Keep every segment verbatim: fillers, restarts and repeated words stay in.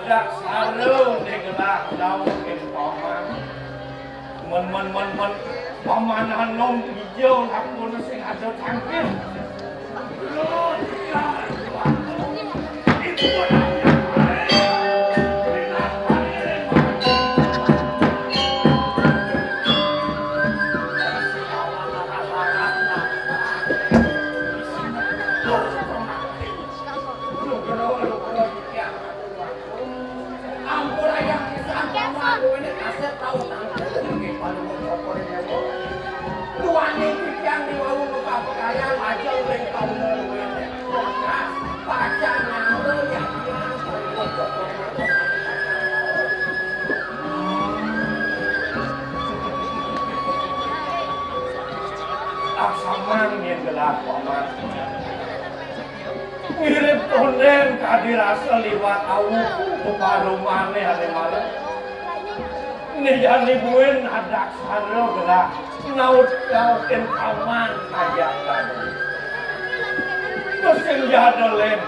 Daksara né gelah daun kén paman. Men, men, men, men, paman anom ijo lakon sing ada tangkil. Ampun ayang pisan, paman, kowe nek kasep tau tangkil nggih paling cokor nyawa. Tuane titiang diwawu numpang pekayan lajeng ring kaula kowe nek. Pacan nyawa ya. Aksaman yen gelah paman. Ngirit kondén kadi rasa liwat awuh peparumané ané malem. Né jani buin adaksara gelah naut-nautin paman ajak tadi. Terus sing jadelen,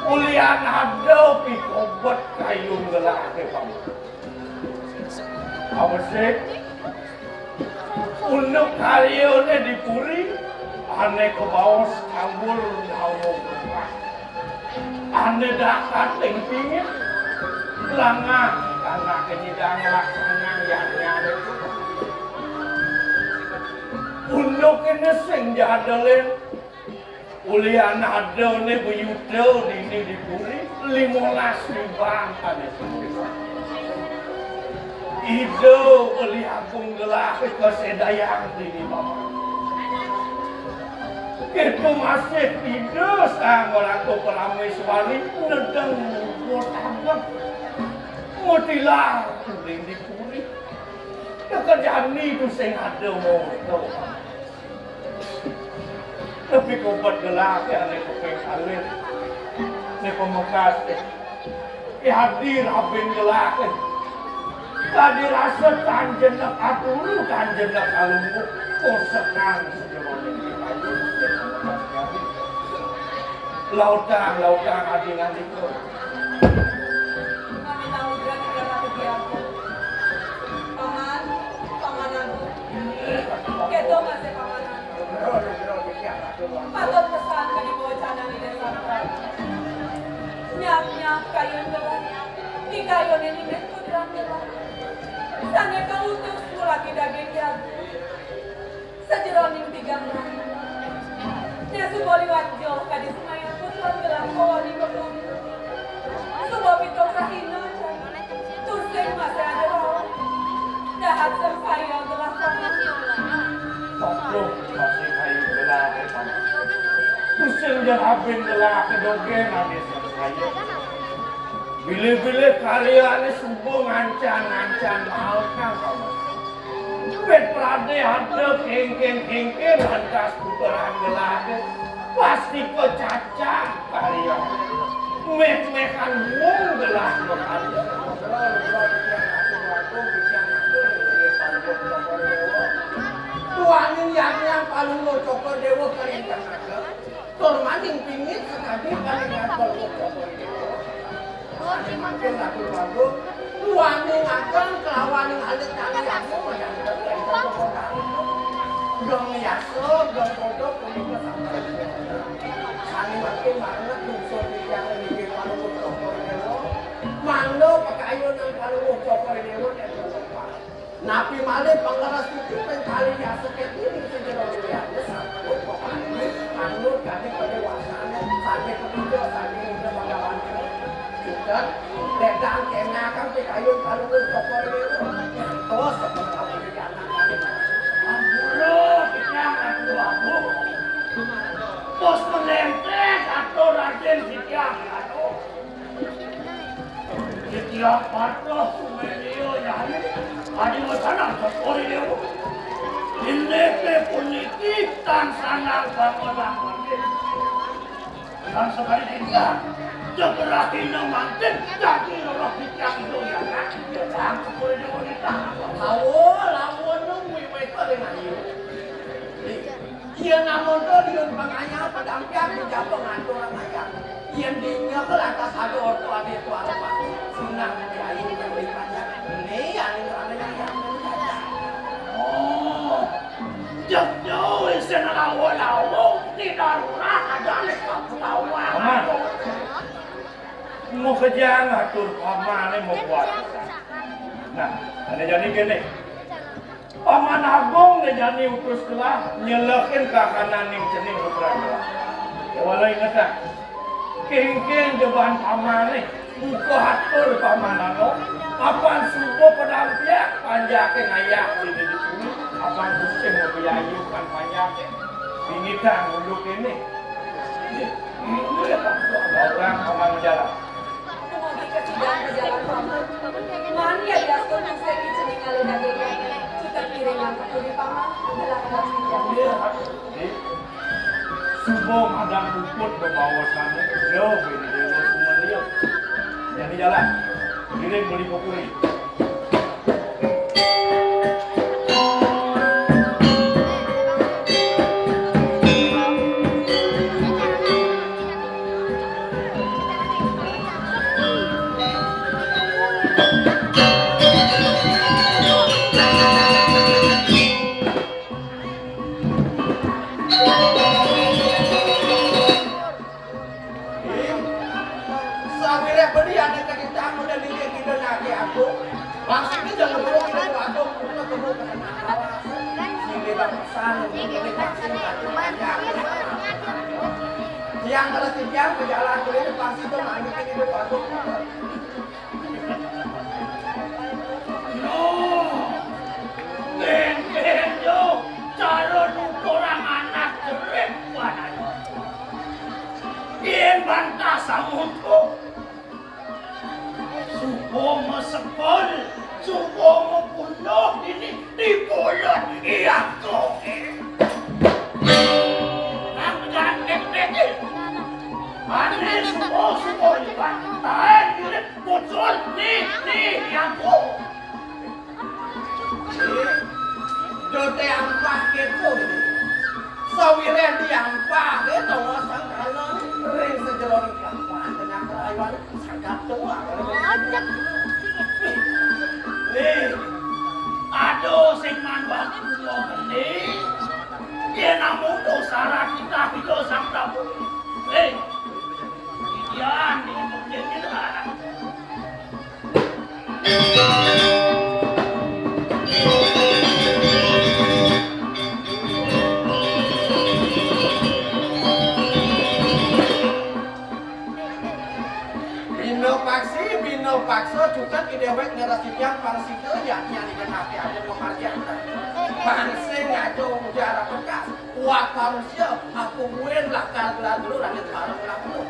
ulian ada pikobet kayun gelah ké paman. Abesik. Unduk karyané di puri, ané kabaos tanggul dawa gerah. Ané dakat ing pingit, langah anak nyidang laksanan yadnyané. Unduk kéné sing jadelin, ulian adané beyuda dini di puri, limolas tiban ané sepisan. Ida Beli Agung gelah kasédayang dini paman. Kéto masih Ida Sang Ratu Praméswari nedeng murgut ageng. Mutilar uling di puri. Teka jani tu sing ada murka. Tapi kobat gelah ya, ane kuping alit. Ne pemekas, eh. Ya hadir abin gelah, eh. Tadi rasa tan jenek aturu, tan jenek alumbu. Kosekan sejeroning kita. Lautang, lautang, adi ngandika. Kami tahu gerak-gerak Ratu Diago. Paman, Paman Agung. Kéto masih Paman Agung. Patut pesan ka dibawa canang di desa. Nyap-nyap kayun gelah. Di kayun ini nek putra gelah. Sané kautus mulaki daging jago. Sajeroning tigang rahi. Nya suba liwat joh kadi semaya putra gelah kawani ketung. Suba pitung rahina, tusing masih ada lawan. Dahat sing saya gelah paman. Sampun masih kayu gelah, eh, paman. Tusing jan abin gelah kedogen ane sing saya. Bilih-bilih karyané suba ngancan-ngancan maut kang paman. Wit pradé ada kéngkén-kéngkén lantas puteran gelahé. Pasti kecacah karya. Méh-méhan wong gelah bekarya. Tuaning yadnya palungguh Cokor Déwa karingkeng ageng. Tur maning pingit sakadi paningal pelungguh Cokor Déwa. Sané mangkin Ratu Bagong, duaning ageng kelawaning alit kang yamu menyambut ring Cokor Tani. Geng yasa, geng kodok, punika sampun. Sané mangkin maringet lungsur titiang inggih Palungguh Cokor Déwa. Mangda pakayunan Palungguh Cokor Déwa nénten lepas. Napi malih pangeras suci ping kalih yasa kéné ing sajero liyané sampun peparing manut kadi padewasané sané ketiga sané ida Bagawan. Sinten? Ledang kéné akan pikayun Palungguh Cokor Déwa. Terus sepengaruh di anak kami. Ampura, titiang Ratu Agung. Terus menenteng atur Radén titiang Ratu. Titiang patuh sumedya Nyai, adi wacana Cokor Déwa. Inggih puniki tan sandang pangalaman. Lan sekali titiang, jegrahina mangkin dadi roh titiang doyanan. Titiang Cokor Déwa nitah. Awo, lamun nang wiwit ring ayu. Yén amonto liun pangayah padampian dijaba ngaturang ayah. Yén dinya lantas ada orta adi tuara pati. Oh, jek jauh isin lawo-lawo di darurat ada nih kamu tahu apa? Paman. Mau kejang atur pamané mau buat. Nah, ada jadi gini. Paman Agung né jani utus gelah nyelehin kakananing cening putra gelah. Ya, walau ingetan. Kéngkén jeban pamané, buka atur paman anu. Apan suba padampiang panjaké ngayah sini di sini. Apan pusing ngebiayuhan panjaké. Ingetan unduk ini. Orang paman jalan. Dumogi ka sidang ka jalan paman. Mani adiastun mungsing cening ngalih dagingan. Cutet piring langkung puri paman. Gelah-gelah sidang. Suba madan puput bebaosané. Yo, bini dewa sumandia. Jani jalan. Ngiring beli ka puri. Sawiréh beli ané kacintang udah diri kita nake aku. Maksudnya jangan dulu kita tuh aku punya tubuh kena. Sini bangsan, ini pasti satu banyak. Yang kalau tiang pejalan kulit pasti tuh mandi ini tuh aku. Loh, bén-bén yo, cara nuturang anak jerit, wan ayo. Yén bantah samutu, suba masekul, suba mapunduh dini di bulan iya koké. Nang pejalan kék-kék. Ané suba-suba liwat, taén diri. Bocor, nih, nih, diangkut. Joté ampah kéto. Sawiréh diampah, kéto sang kala ring sajeroning kampah tengah kalawan sagat tua. Nih, aduh sing manbah kulo geni. Yén namung dosa kita kita sang Prabu. Hei, Yan, ini mungkin kita. Bina paksi, bina paksa, cutet idéwék ngeras titiang pangsika, yakti anikan ati ada pemarjana. Pangsing aja ujar bekas, wah manusia, aku buin lakar gelar dulu, lanjut bareng ulah dulu.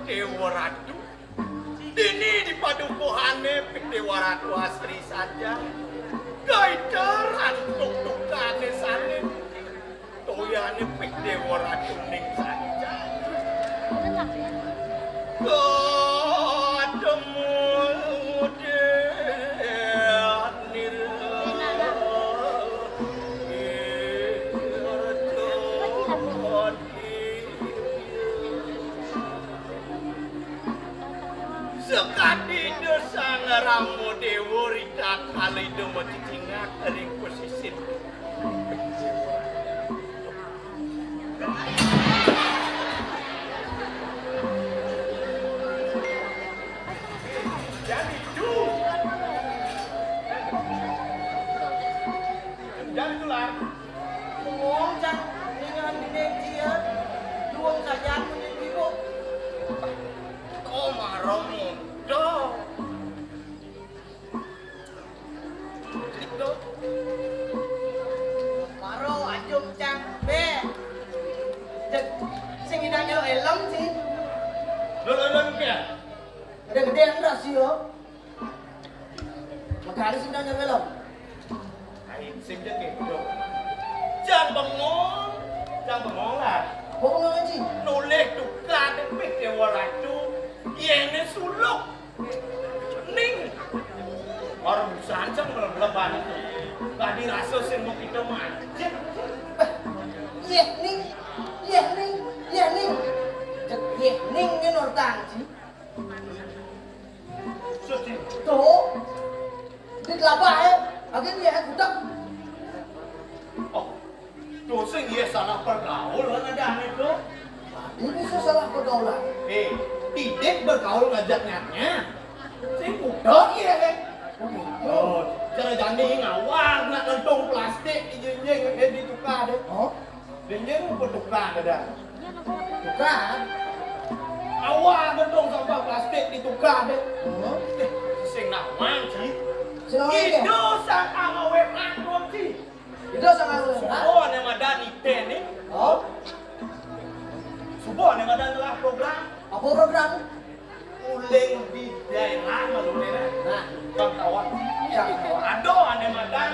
Déwa Ratu, dini di padukuhané Déwa Ratu Asri saja. Kaiteran tuktukané sané. Toyané pih Déwa Ratuning saja. Katemu dénira. Sakadi Ida Sang Rama Déwa ritatkala Ida macicingak ring pasisir. Ngomong, Cang, dengan gede dia, duwung sajan punya ibu. Kok marah muda? Gitu. Paro ajum, Cang. Be. Cek, sing idang elok elem sih. Lo lo lo ya. Ada gedean rasio. Makanya sing idang elok elem. Ayo, sing dek gitu. Jangan bengong. Jangan bengong lah. Kok bengong, Ji? Nulih tukar dek pik dewa ratu. Yene suluk. Ning. Orang busan sang melebleban. Tadi rasa sing mau kita mancing. Yeh, Ning. Yeh, Ning. Yeh, Ning. Cek yeh, Ning, ini nortang, Ji. Sedih. Tuh. Di kelapa, eh. Agen yeh, budak. Oh. Tuh sing iye salah pergaulan ada ane tuh. Ini bisa salah pergaulan. Eh, tidak bergaul ngajak nyanyi. Sing udah iye, eh. Oh, cara jani ngawar nak ngentung plastik di jinjing, eh, ditukar deh. Oh? Jinjing apa tukar ada? Tukar. Awak ngentung sampah plastik ditukar deh. Oh? Eh, sing nawang, Ci. Sing nawang, ya? Itu sang amawe rangkong, Ci. Ida sangang uleran. Suba ane madan ite ni. Oh. Suba ane madan telah program. Apa program? Uling di daerah malu ni. Nah. Bang kawan. Ya. Ada ane madan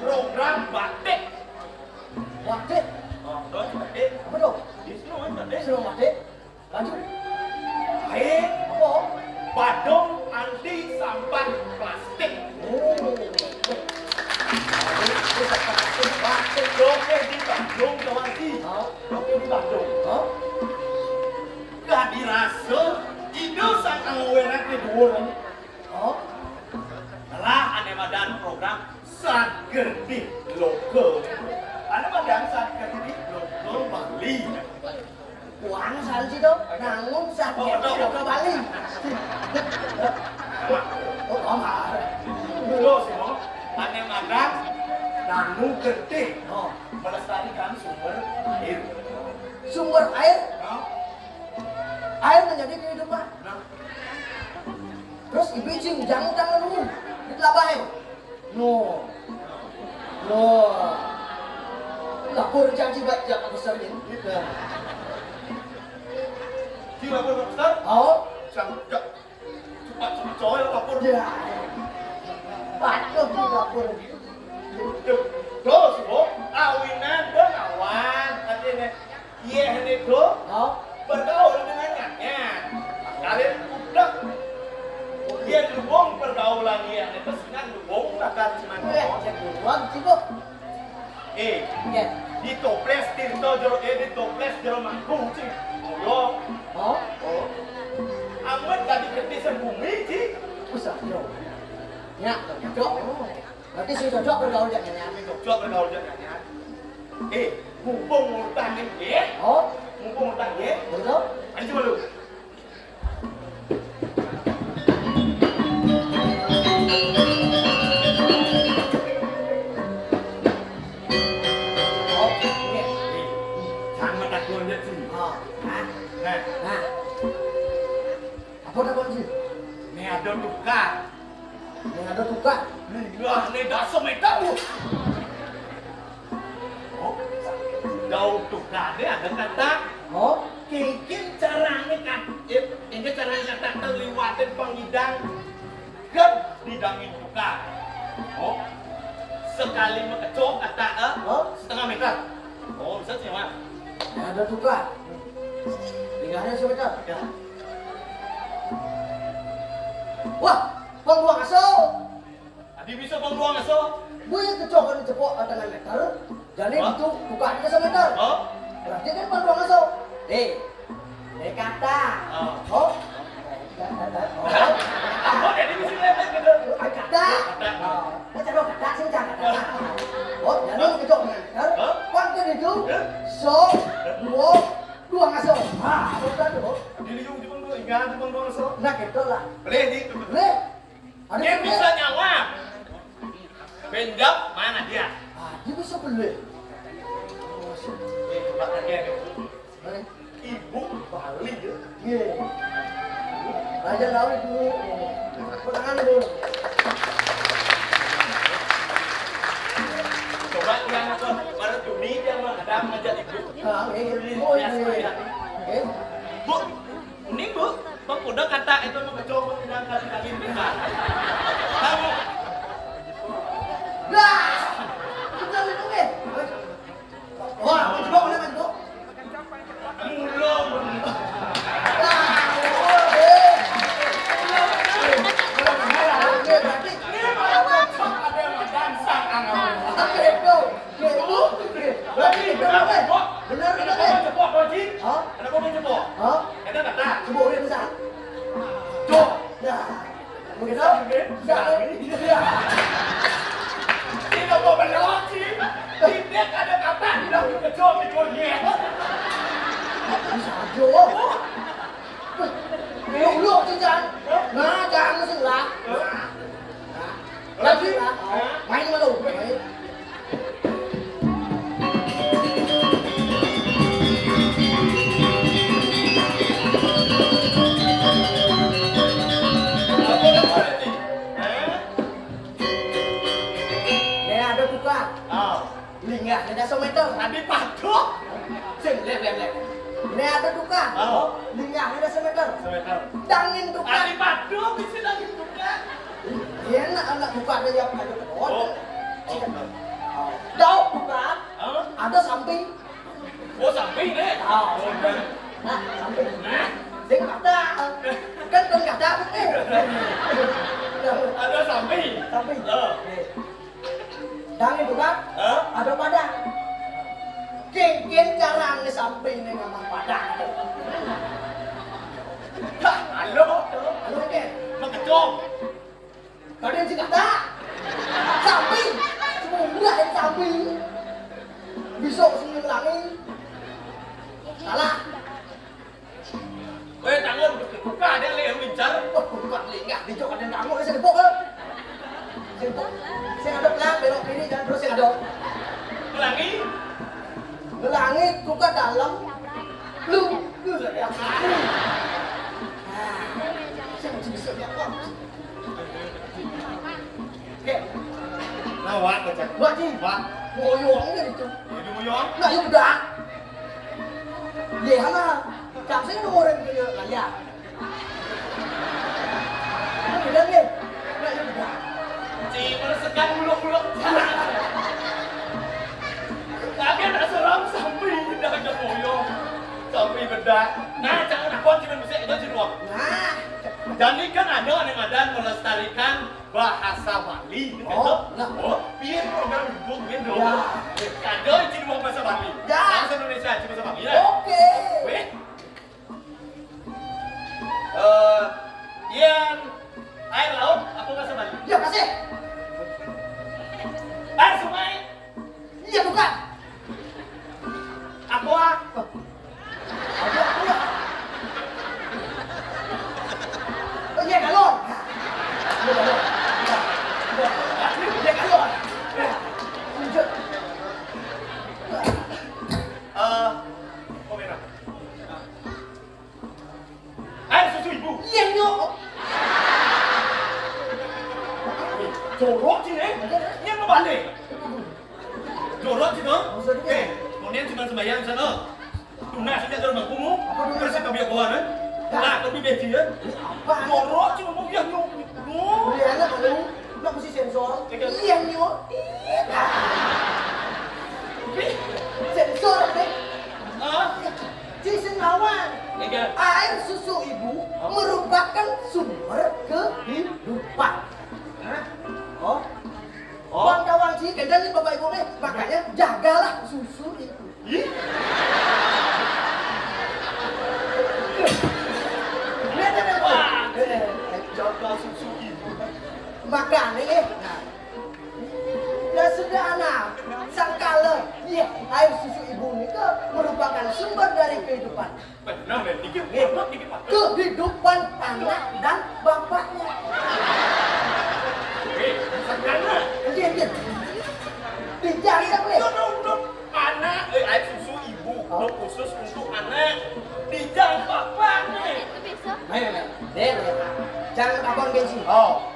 program batik. Batik. Oh, ada batik. Apa tu? Di sini batik. Sini batik. Lanjut. Ae, apa? Badung anti sampah plastik. Oh. Badung anti sampah plastik. Plastik doke di Badung, kawan, Ci. Hah? Doke di Badung. Hah? Gak dirasa, ide sang angoweran ke dua ni. Hah? Telah ane madan program Sager di Logo. Ane madan Sager di Logo Bali. Kuang san sih to, nangun san. Oh, betul. Ke Bali. Oh, kamar. Terus, no, ane magang dangu getih. Oh. Melestarikan sumber air. Sumber air? Hah? Air menjadi kehidupan. Nah. Terus ibu izin jangan tangan dulu. Di kelapa air. No. No. Lapor janji baik jangan besar ini. Gitu. Di lapor besar? Oh. Jangan, jangan. Cepat, cepat, coy, lapor. Ya. Patuh di lapor. Terus, Bu, awinan dan awan. Katanya, iya, ini, Bu. Oh. Bergaul dengan nyanyi. Kalian udah. Iya, dukung pergaulan iya, ini. Terus, kan, dukung, lah, kan, cuman, eh, dukung. Sibuk. Eh, iya. Ditoples tirta jero, eh, ditoples jero mangkuk, Ci. Ayo. Oh? Oh. Amat tadi kerti sembunyi, Ci. Usah, yo. Ya, cocok. Berarti sing cocok bergaul jak nyanyi. Cocok bergaul jak nyanyi. Eh, mumpung ngutang, eh. Oh? Mumpung ngutang, eh. Betul? Ayo, coba lu. Sama tak lanjut sini. Oh, nah. Nah. Nah. Apa tak lanjut? Ini ada tukar. Ini ada tukar. Nih, wah, ini dah semeter, Bu. Oh, daun tukar dia ada kata. Oh, kengken carane kat, eh, kengken carane kata liwatin pengidang ke bidangin tukar. Oh, sekali mengecok kata, eh, oh, setengah meter. Oh, bisa sih, Mak. Ada tukar. Tinggalnya semeter. Ya. Wah, pengbuang asal. Adi bisa pang duang aso? Gue yang kecoh kan cepok tangan meter, jadi itu tukar ke semeter. Oh? Berarti kan pang duang aso. Eh, eh kata. Oh. Oh? Kata. Oh. Apa jadi bisa lewat gitu? Ah, kata. Kata. Oh. Kan cara kata sih jangan kata. Oh, jadi kecoh tangan meter. Oh? Kan itu. Eh? So, dua, duang aso. Ah, apa tuh? Jadi yung cuma dua, ingat cuma dua aso. Nah, gitu lah. Boleh di. Boleh. Dia bisa nyawa. Benjam mana dia? Ah, dia bisa beli. Ibu Bali ya. Iya. Raja Daud dulu. Tepuk tangan dulu. Coba yang apa? Baru Juni dia mah ada ngajak ibu. Ah, eh, oh, iya. Eh. Bu, ini bu, bang udah kata itu mau kecoba bilang kali kali ini. Tahu? Dah. Kita minum eh. Wah, mau coba boleh mau coba? Belum. Wah, oke. Oke, berarti ini malah cocok ada yang dansang anak. Oke, go. Oke, oke. Berarti benar, eh? Benar, benar, eh? Ada mau cepok, Pak Haji? Hah? Ada mau cepok? Hah? Ada kata? Coba udah bisa. Cok. Ya. Begitu? Enggak. Tidak mau menolak sih. Tidak ada kata tidak betul mikirnya. Bisa aja. Lu, lu, Cican. Nah, jangan sih lah. Nah. Lagi? Main sama lu. Main. Nih ada tukang. Oh. Linggah ada semeter. Tadi patuh. Sing, lep, lep, lep. Nih ada tukang. Oh. Linggah ada semeter. Semeter. Dangin tukang. Tadi patuh, bisa dangin tukang. Iya, nak, anak tukang ada yang ada ke bawah. Oh. Oh. Daun tukang. Hah? Ada samping. Oh, samping, eh? Ah, samping. Nah, samping. Nah. Sing kata. Kan kan kata apa, eh? Ada samping. Samping. Oh. Nih. Dang itu kan? Hah? Ada padang. Kengken carang di samping nih memang padang. Dah, halo. Halo, Ken. Makecong. Kadang sih kata. Samping. Semua murah yang samping. Bisa sih ulangi. Salah. Weh, tangan, buka ada yang lincar. Wah, buka linggah, di jok ada yang tangan, saya depok, eh. Saya depok. Saya ada pelan, belok kiri, dan terus saya ada. Ulangi. Ulangi, buka dalam. Lu, lu, ya. Nah, saya masih bisa lihat, Bang. Oke. Nah, Wak, baca. Wak, Ji. Wak. Ngoyongnya gitu. Jadi ngoyong? Nah, ya udah. Iya, sama. Cak saya udah orang punya layar. Kan udah nih. Nah, ya udah. Ci, meresekan buluk-buluk. Tapi anak seram sampai udah ada ngoyong. Sampai bedak. Nah, jangan aku cuma bisa itu di ruang. Nah. Jadi kan ada yang ada melestarikan bahasa Bali, gitu. Oh, nah. Oh, piye program ibu gitu. Ya. Kado izin mau bahasa Bali. Ya. Bahasa Indonesia, izin bahasa Bali, ya. Oke. Weh. Eh, Ian, air laut, apa bahasa Bali? Ya, kasih. Air sungai. Iya, bukan. Aqua. Ada aqua. Oh, iya, galon. Iya, galon. Iya. Iya, galon. Iya. Lanjut. Eh, oh, merah. Air susu ibu. Iya, nyok. Jorok sih, eh. Ini apa balik? Jorok sih, dong. Maksudnya? Eh, kemudian cuma sembahyang sana. Tunas aja terus mangkumu. Apa tunas? Terus kita biar keluar, eh. Nah, tapi beci, eh. Apa? Jorok sih, ngomong, iya, nyok. Nyok. Iya, anak kamu. Nggak mesti sensor. Iya. Iya, nyok. Iya. Sensor, deh. Ah. Ci Senawang, iya. Air susu ibu merupakan sumber kehidupan. Hah? Oh. Oh. Kawan-kawan, ci, kendali bapak ibu nih, makanya jagalah susu ibu. Ih. Lihat, lihat, lihat. Wah, jaga susu ibu. Makanya, eh, nah, ya sudah, anak. Sangkala, iya, air susu ibu ini ke merupakan sumber dari kehidupan. Benar, deh. Dikit, dikit, dikit, Pak. Kehidupan anak dan bapaknya. Eh, sangkala. Iya, iya. Dicari apa ya? Udah, udah, udah. Anak, eh, air susu ibu. Kon gengsi. Oh.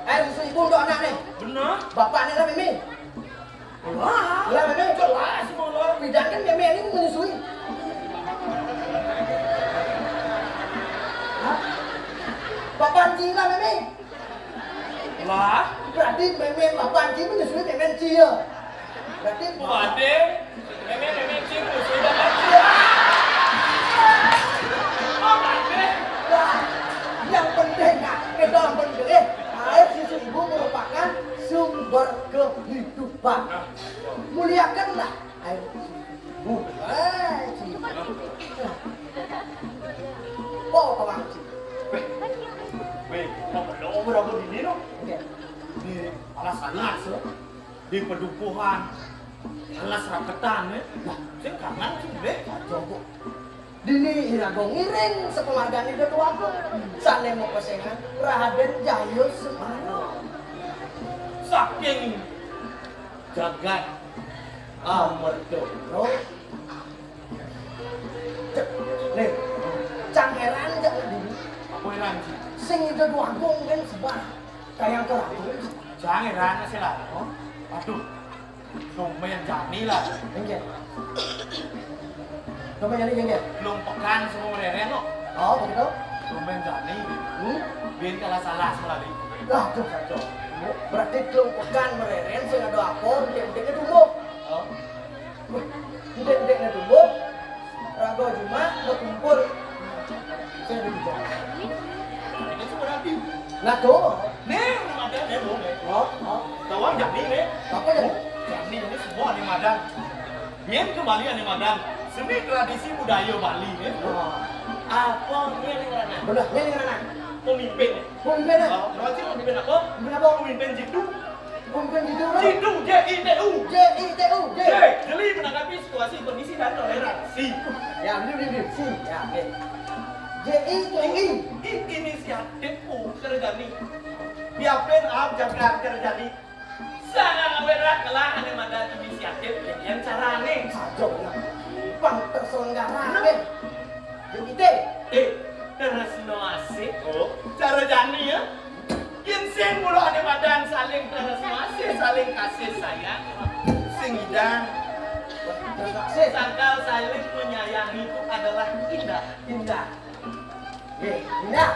Air susu ibu untuk anak nih. Benar. Bapaknya lah Mimi. Lah, lah Mimi. Jelas malah. Bidan kan Mimi ini menyusui. Hah? Bapak Cina Mimi. Lah, berarti Mimi Bapak Cina menyusui Mimi Cia. Berarti Waduh. Memang memang cing sudah mati. Apa deh? Wah, yang penting nak kita ampun deh. Air susu ibu merupakan sumber kehidupan. Muliakanlah air susu ibu. Wah, cing. Oh, kawang cing. Weh, weh, apa lo berapa ini lo? Oke. Di alas sana so. Di pedukuhan. Alas raketan, eh. Lah, sing kangen sing deh. Kacau, Bu. Dini irago ngiring sekeluargane udah tua, Bu. Sane mau pesengan Raden Jaya Semara. Saking jagat Amerta. Cek, nih, cang heran cek dini. Apa heran sih? Sing itu dua gong kan sebah. Kayak keraton. Cang heran sih lah. Oh, aduh. Lumayan jani lah. Enggak. Lumayan jani enggak? Belum pekan semua reren lo. Oh, begitu? Lumayan jani. Hmm? Bin kalah salah sekali. Lah, tuh kacau. Berarti belum pekan mereren sing ada apa, dia dia tumbuh. Oh. Ndek-ndekne tumbuh, raga Jumat bekumpul. Sing ada di jalan. Ini semua rapi. Nah, tuh. Nih, nama ada nih, Bu, nih. Oh, oh. Tawang jani nih. Apa jani? Jani ini semua nih, Madan. Nyen kembali nih, Madan. Seni tradisi budaya Bali nih. Oh. Apa nih, nih, Rana? Bener, nih, nih, Rana. Pemimpin. Pemimpin, ya? Oh, berarti pemimpin apa? Pemimpin apa? Pemimpin jitu. Bukan gitu, Bro. Jitu, J I T U. J I T U, J. J, jeli menanggapi situasi, kondisi, dan toleransi. Ya, bener, bener, bener. Si, ya, oke. J I T U. I, inisiatif, U, kerjani. Biapin, ab, jagat, kerjani. Sangat awerat, kelah, ane madan inisiatif, yang carane. Saja, bener. Pang terselenggara, Bener. J I T. Eh, terus no asik, oh. Cara jani, ya. Yen sing mula ane madan saling terus masih, saling kasih sayang. Sing idang. Sangkal saling menyayangi itu adalah indah. Indah. Ye, indah.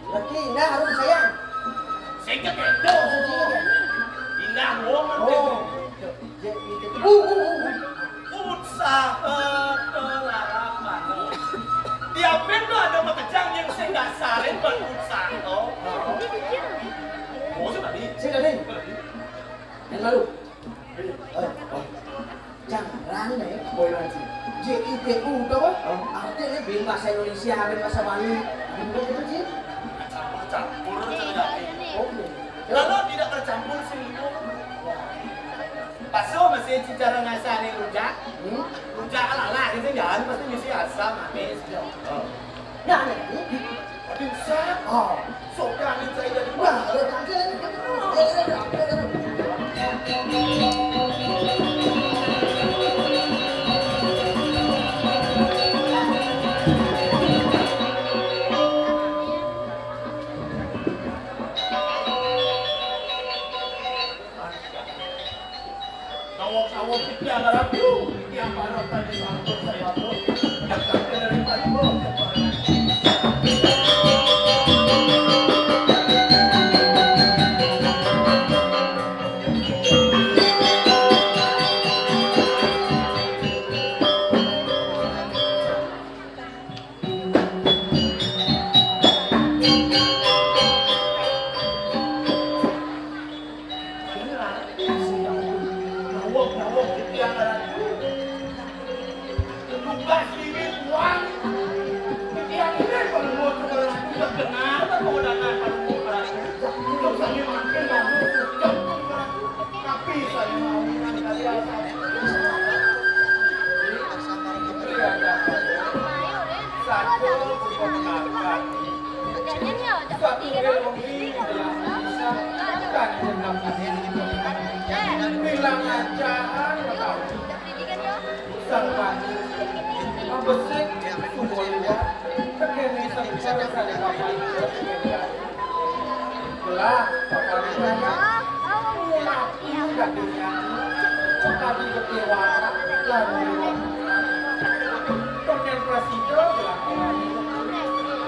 Lagi indah harus sayang. Sing kekedo. Indah wong ngerti. Oh. Ye, itu. Uh, uh, uh, uh. Utsaha kelarapan. Tiap itu ada makejang yang sing dasarin ban utsaha. Oh, sing tadi. Sing tadi. Yang lalu. Eh, oh. Jangan, eh. Boy lagi. J I T U to, apa? Oh. Artinya bin bahasa Indonesia, bin bahasa Bali. Bin itu, Cin? Campur-campur, terjadi. Oke. Kalau tidak tercampur, sing itu. Ya. Paso masih secara ngasane rujak. Hmm? Rujak ala-ala gitu, jangan pasti misi asam, manis. Oh. Nah, nah, ini. Aduh, Sat. Oh. Sok kami saya jadi Wah, lo tampil ini. Tawag-tawag kita, harap yun. Kaya para tayo sa ato sa yato. Nagkakilala tayo, para Tapi saya mau mengingatkan kalian. Satu, bukan makan. Satu, ilmu ini adalah bisa bukan tentang bilang aja, tahu. Sang mati, mabesik, sumber liwat, tekene sang cara saya kapan. Ah, paparingan. Mula dadi kecewa lan konten prasida gelah kawani.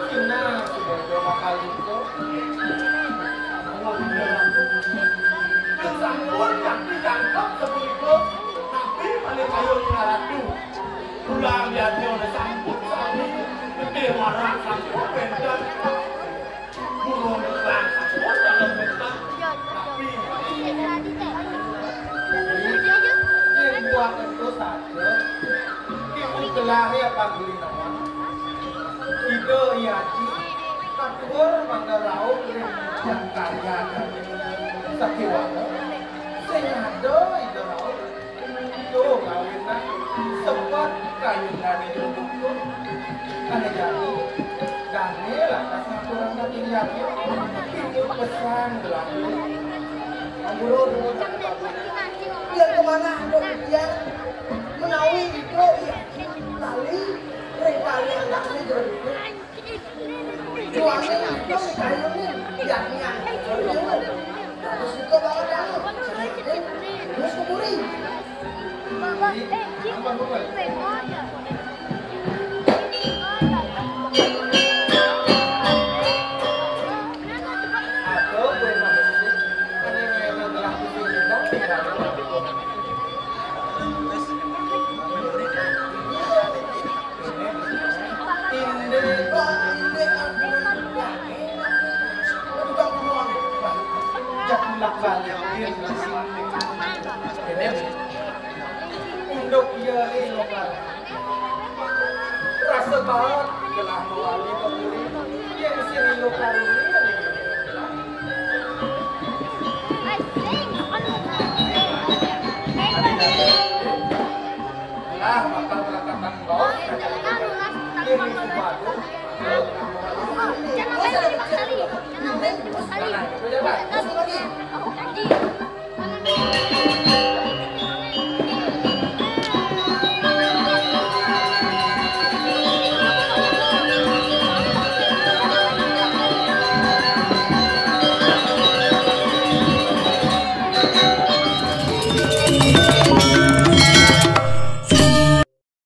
Sina sudah bakal itu. Sampun nganti jangkep sepunika, napi malih kayun Ratu. Ulang yadnya sampun sami, gedé warak sampun wénten. Burung kembang sampun dalem wénten. Tapi, yén buat ento saja, kita gelahé apa gulinawan. Ida Hyang Aji, katur mangda rauh ring Jangkaryan Sakiwana. Sing ada Ida rauh. Tuh, kawinan sempat kayunan itu. Ané jani, dané lantas ngaturang daging yadnya. Pinut pesan belaku. Ampura nuwun. Yén kemana ada ujian, menawi itu ya lali, ring kali anaknya jadi. Suami itu dikayunin, yakni terus itu banget kamu. Terus kemuri. Unduk iya ri lokal. Rasa baat gelah mawali pemuri. Yén sing lokal ri. Lah, bakal melakukan bos. Yén sing bagus.